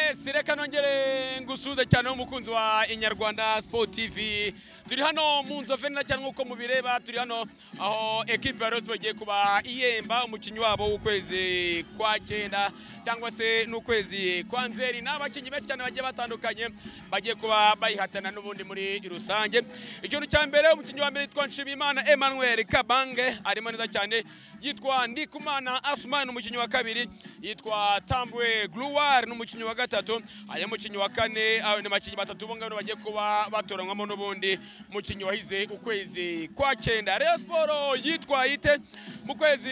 Yes, reka nongere ngusuhuze cyane umukunzi wa Inyarwanda Sport TV. Turi hano mu Nzove neza cyane nk'uko mubireba, turi hano aho ekipe ya Rayon Sports igiye kuba ihemba umukinnyi wabo w'ukwezi kwa cyenda cyangwa se n'ukwezi kwa Nzeri, n'abakinnyi benshi cyane bagiye batandukanye bagiye kuba bayihatana n'ubundi muri rusange. Ikintu cya mbere, umukinnyi wa mbere yitwa Nshimiyimana Emmanuel Kabange, arimo neza cyane. Yitwa Ndikumana Asman, umukinnyi wa kabiri yitwa Tambwe Gloire, n'umukinnyi wa gatatu. Hanyuma umukinnyi wa kane, ni abakinnyi batatu bo ngabo bagiye kuba batoranywamo n'ubundi mukinnyi wahize ukwezi kwa cyenda. Rayon Sports yitwaye ite mu kwezi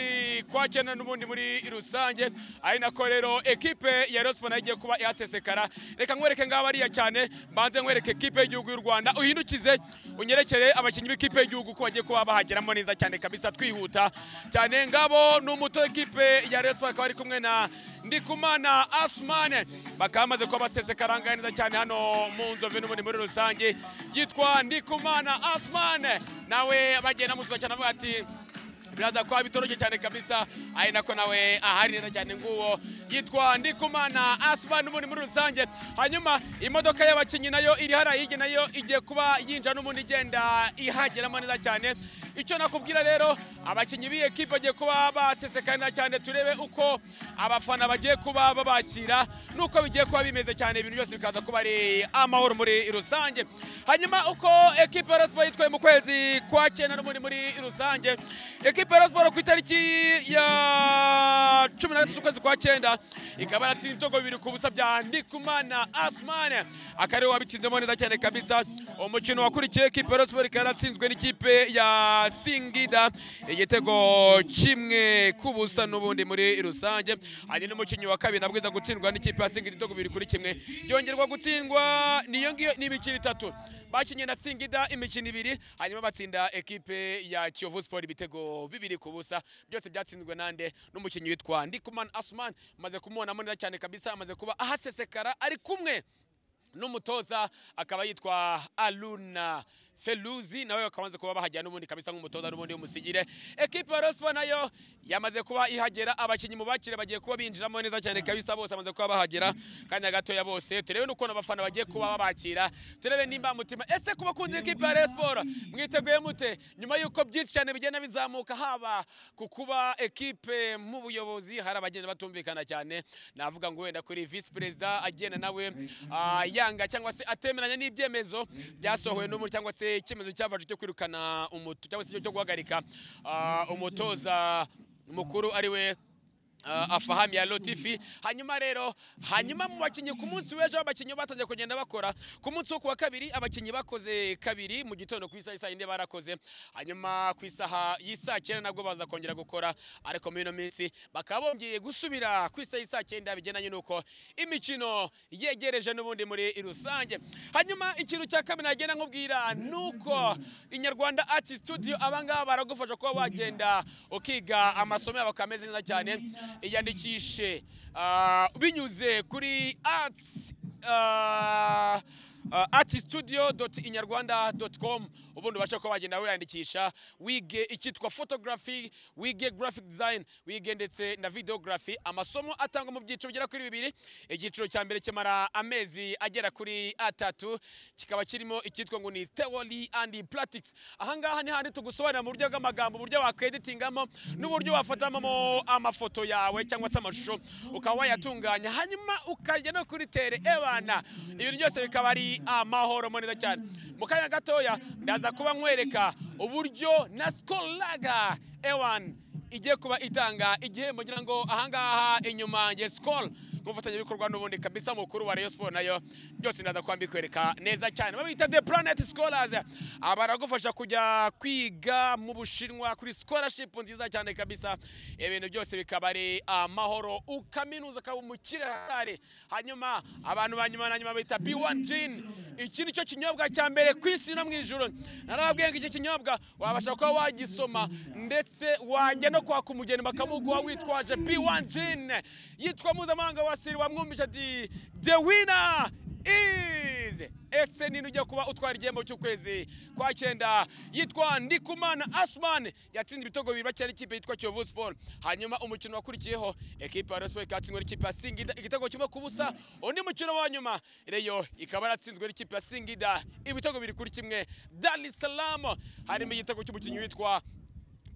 kwa cyenda n'ubundi muri rusange? Ari nako rero ekipe ya Rayon Sports nayo igiye kuba ihasesekara. Reka nkwereke ngaba ariya cyane, mbanze nkwereke ekipe y'igihugu y'u Rwanda, uhindukize unyerekere abakinnyi b'ikipe y'igihugu ko bagiye kuba bahageramo neza cyane kabisa, twihuta cyane. Ngabo ni umuto ekipe ya Rayon Sports, akaba ari kumwe na Ndikumana Asmane, bakaba bamaze kuba basesekara neza cyane hano mu Nzove n'ubundi muri rusange. Yitwa Ndikumana Asmane, nawe bagenda musuza cyane avuga ati biraza kuba bitoroshye cyane kabisa, ari nako nawe ahari neza cyane. Nguwo yitwa Ndikumana Asman n'ubundi muri rusange. Hanyuma imodoka y'abakinnyi nayo iri hariya hirya, nayo igiye kuba yinjira n'ubundi igenda ihageramo neza cyane. Icyo nakubwira rero, abakinnyi b'iyi ekipe bagiye kuba basesekaye neza cyane. Turebe uko abafana bagiye kuba babakira nuko bigiye kuba bimeze cyane, ibintu byose bikaza kuba ari amahoro muri rusange. Hanyuma uko ekipe ya Rayon Sports yitwaye mu kwezi kwa cyenda n'ubundi muri rusange, ekipe ya Rayon Sports ku itariki ya 13 ukwezi kwa cyenda ikaba yaratsinze ibitego 2-0 bya Ndikumana Asmane, akaba wabitsinzemo neza cyane kabisa. Umukino wakurikiye, ekipe ya Rayon Sports ikaba yaratsinzwe n'ikipe ya Singida igitego 1-0 n'ubundi muri rusange. Hanyuma n'umukinnyi wa kabiri nabwo iza gutsindwa n'ikipe ya Singida ibitego 2-1, byongerwa gutsindwa niyo ngiyo. Ni imikino itatu bakinye na Singida, imikino ibiri, hanyuma batsinda ekipe ya Kiyovu Sport ibitego 2-0, byose byatsinzwe nande? N'umukinnyi witwa Ndikumana Asman. Maze kumubonamo neza cyane kabisa, amaze kuba ahasesekara ari kumwe n'umutoza, akaba yitwa Aluna Feluzi, nawe bakamaze kuba bahagera n'ubundi kabisa nk'umutoza n'ubundi w'umusigire. Ekipe ya Rayon Sports nayo yamaze kuba ihagera, abakinnyi mu bakire bagiye kuba binjiramo neza cyane kabisa, bose bamaze kuba bahagera kanya gatoya bose. Turebe n'ukuntu abafana bagiye kuba babakira, turebe nimba mutima. Ese ku bakunzi ekipe ya Rayon Sports mwiteguye mute nyuma y'uko byinshi cyane bigenda bizamuka, haba ku kuba ekipe mu buyobozi hari abagenda batumvikana cyane, navuga ngo wenda kuri vice perezida agenda nawe yanga cyangwa se atemeranya n'ibyemezo byasohowe n'umuntu, cyangwa se icyemezo cyafashwe cyo kwirukana umutu cyangwa se cyo guhagarika umutoza mukuru ariwe Afahami ya Lotifi. Hanyuma rero, hanyuma mu bakinnyi ku munsi w'ejo abakinnyi batangiye kugenda bakora. Ku munsi wo kuwa kabiri abakinnyi bakoze kabiri mu gitondo, ku isaha isa yinde barakoze, hanyuma ku isaha y'isaa 9 nabwo baza kongera gukora, ariko muri ino minsi bakaba bongeye gusubira ku isaha y'isaa 9 bigendanye n'uko imikino yegereje n'ubundi muri rusange. Hanyuma ikintu cya kabiri nagenda nkubwira nuko Inyarwanda Art Studio, abangaba baragufasha kuba wagenda ukiga amasomo yabo akameze neza cyane. Iyandikishe binyuze kuri arts artstudio.inyarwanda.com, ubundi ubasha kuba wagenda wiyandikisha, wige icyitwa photography, wige graphic design, wige ndetse na videography. Amasomo atangwa mu byiciro bigera kuri bibiri. Icyiciro cya mbere kimara amezi agera kuri 3, kikaba kirimo icyitwa ngo ni theory and practice. Ahangaha ni handi tugusobanurira mu buryo bw'amagambo uburyo wakweditingamo n'uburyo wafatamo amafoto yawe cyangwa se amashusho ukaba wayatunganya, hanyuma ukajya no kuri tere ebana, ibintu byose bikaba ari amahoro neza cyane. Mu kanya gatoya ndaza kuba nkwereka uburyo na Skol Lager ewan igiye kuba itanga igihembo, ngira ngo ahangaha inyuma nge Skol nk'umufatanyabikorwa n'ubundi kabisa mukuru wa Rayon Sports, nayo byose ndaza kuba mbikwereka neza cyane. Babita The Planet Scholars, baragufasha kujya kwiga mu Bushinwa kuri scholarship nziza cyane kabisa, ibintu byose bikaba ari amahoro, ukaminuza ukaba umukire hatari. Hanyuma abantu ba nyuma na nyuma bita B1 Gin, iki nicyo kinyobwa cya mbere ku isi no mu ijuru. Narababwiye ngo iki kinyobwa wabasha kuba wagisoma ndetse wajya no kwaka umugeni bakamuguha witwaje B1 Gin. Yitwa mpuzamahanga wa Siri wamwumvisha ati the winner is Ese nini ujya kuba utwara igihembo cy'ukwezi kwa cyenda? Yitwa Ndikumana Asman, yatsinze ibitego bibiri bakina n'ikipe yitwa Kiyovu Sport. Hanyuma umukino wakurikiyeho ekipe ya Rayon Sport ikatsinzwe n'ikipe ya Singida igitego 1-0. Undi mukino wa nyuma Rayon ikaba yaratsinzwe n'ikipe ya Singida ibitego 2-1. Dar es Salaam harimo igitego cy'umukinnyi witwa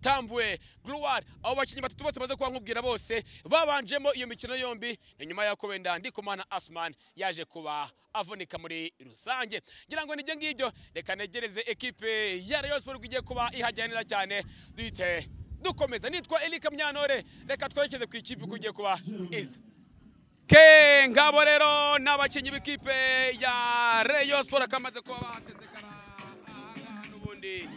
Tambwe Gloire. Abo bakinnyi batatu bose maze kuba nkubwira bose babanjemo iyo mikino yombi, ni nyuma y'uko wenda Ndikumana Asman yaje kuba avunika muri rusange. Ngira ngo nijye ngibyo, reka negereze ekipe ya Rayon Sport igiye kuba ihajya neza cyane, duhite dukomeza. Nitwa Elika Myanore, reka twerekeze ku ikipe kugiye kuba iza. Ke ngabo rero n'abakinnyi b'ikipe ya Rayon Sport akamaze kuba bahasesekara n'ubundi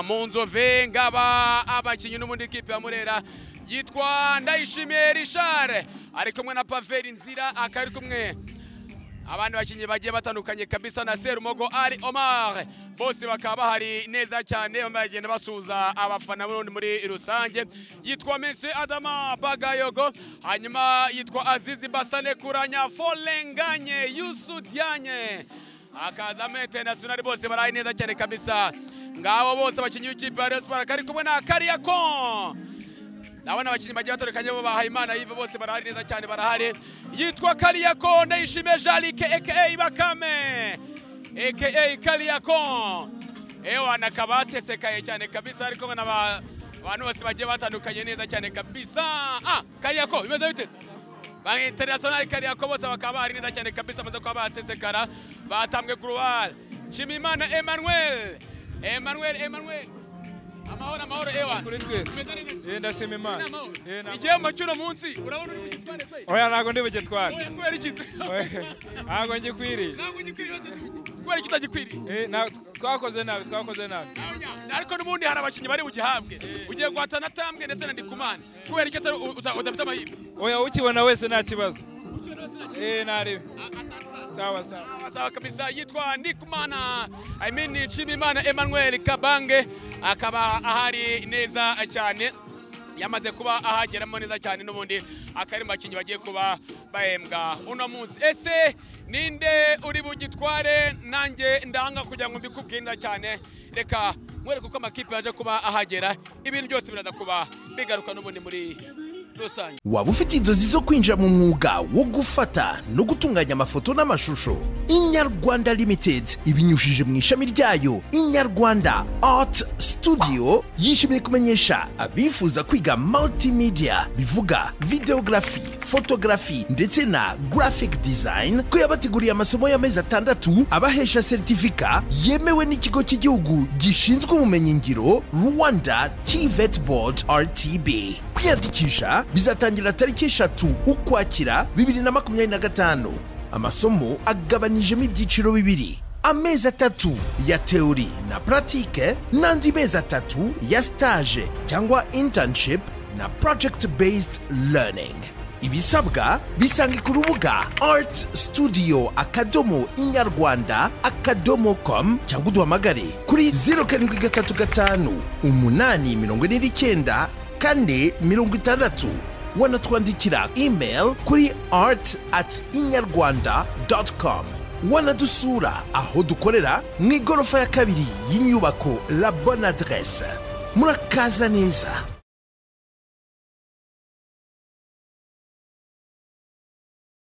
mu Nzove. Ngaba abakinnyi n'ubundi ikipe ya Murera yitwa Ndayishimiye Richard ari kumwe na Paveri Nzira, akari kumwe abandi bakinnyi bagiye batandukanye kabisa na Serumogo Ali Omar, bose bakaba bahari neza cyane bagenda basuhuza abafana b'urundi muri rusange. Yitwa Messi Adama Bagayogo, hanyuma yitwa Azizi Basane Kuranya, Folenganye Yusu Dianye, akaza muri international, bose barahari neza cyane kabisa. Ngabo bose abakinnyi b'ikipe ya Rayon Sport kari kumwe na Kariakon. Ndabona abakinnyi bagiye batandukanye bo Bahayimana Yves bose barahari neza cyane barahari. Yitwa Kariakon Ndayishimiye Jalike aka Bakame aka Kariakon. Ewa nakaba asesekaye cyane kabisa, ariko n'abantu bose bagiye batandukanye neza cyane kabisa. Kariakon bimeze bite se? Ba international Kariakon bose bakaba bahari neza cyane kabisa, amaze kuba basesekara. Batambwe Gloire, Nshimiyimana Emmanuel, Emmanuel amahoro amahoro. Ewa kuri twe ndashima Imana. Igihembo cy'uno munsi urabona uri bugitware kwe? Oya ntago ndi bugitware. Kubera iki? Ntago ngikwiriye. Ntago ngikwiriye. Kubera iki utagikwiriye? Twakoze nabi, twakoze nabi. Ariko n'ubundi hari abakinnyi bari bugihabwe. Ugiye guhatana Tambwe ndetse na Ndikumana. Kubera iki udafite amahirwe? Oya ukibona wese nta kibazo. Nari. Sawa sawa. Sawa kabisa. Yitwa Ndikumana, I mean Nshimiyimana Emmanuel Kabange, akaba ahari neza cyane, yamaze kuba ahageramo neza cyane n'ubundi akari mu bakinnyi bagiye kuba bahembwa uno munsi. Ese ninde uri bugitware? Nanjye ndanga kugira ngo mbikubwire neza cyane, reka mwereke uko amakipe yaje kuba ahagera, ibintu byose biraza kuba bigaruka n'ubundi muri rusange. Waba ufite inzozi zo kwinjira mu mwuga wo gufata no gutunganya amafoto n'amashusho? Inyarwanda Limited ibinyujije mu ishami ryayo Inyarwanda Art Studio yishimiye kumenyesha abifuza kwiga multimedia, bivuga videography, photography ndetse na graphic design, ko yabateguriye amasomo y'amezi 6 abahesha certificat yemewe n'ikigo cy'igihugu gishinzwe ubumenyingiro Rwanda TVET Board RTB. Kwiyandikisha bizatangira tariki 3 Ukwakira 2025. Amasomo agabanijemo ibyiciro bibiri: amezi 3 ya teori na pratique n'andi mezi 3 ya stage cyangwa internship na project based learning. Ibisabwa bisange ku rubuga artstudio.inyarwanda.com cyangwa uduhamagare kuri 0735 849 460. Wanatwandikira email kuri art@inyarwanda.com. Wanadusura aho dukorera mu igorofa ya 2 y'inyubako La Bonne Adresse. Murakaza neza.